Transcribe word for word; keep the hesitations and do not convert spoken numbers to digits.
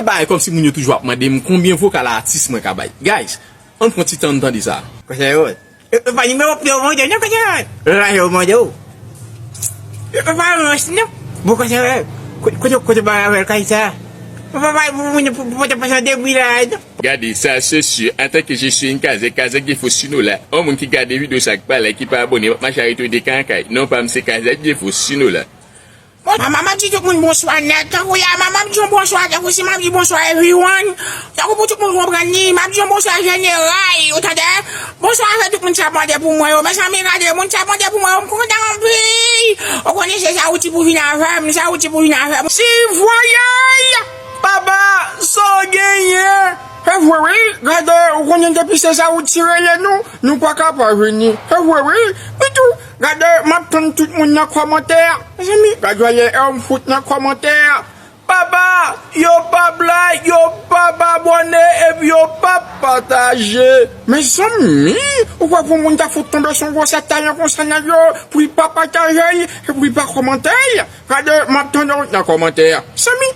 Parèy kòmsi moun yo toujou ap mande m konbyen vokal atis mwen ka bay. Guys, ann pran ti tan n tande sa. Konsèy yo. E, e pa nimewo pye w mande w non, konsèy yo. E pa nimewo mande w. E, e pa rans non. Bon, konsèy yo. Kote, kote, kote ba avèl kay sa. Ou pa bay pou moun pou pote pasan debri la non. Gade, sa se si, antanke je suis une kazèk, kazèk defo sino la. On moun ki gade videyo sa, ki pa like, ki pa abòne, m ap mache arete w de kan an kay. Non pa m se kazèk defo sino la. Bon, manman, m ap di tout moun bonswa nèt. Tankou yè, manman, m di yon bonswa, tankou si m ap di bonswa everyone. Tankou pou tout moun konprann li, m ap di yon bonswa jeneral, ou tande? Bonswa avèk tout moun k ap mande pou mwen yo. Mezanmi, gade, moun k ap mande pou mwen yo, m kontan anpil. Ou konnen se sa ou ti pou vin avè m, sa ou ti pou vin avè m. Ti vòlè, papa, sa w genyen? E vre wi, gade, ou konnen depi se sa ou ti rele nou, nou pa ka pa vini. E vre wi, wi tou. Gade, m ap tann tout moun nan kòmantè a. Mezanmi, gade wè lè m fout nan kòmantè a. Papa, yo p ap like, yo p ap abòne, epi yo p ap pataje. Mezanmi, ou kwè pou moun ta fout tonbe sou yon gwosè talon konsa nèg yo, pou li pa pataje l, epi li pa kòmante l? Gade, m ap tann ou nan kòmantè a. Mezanmi,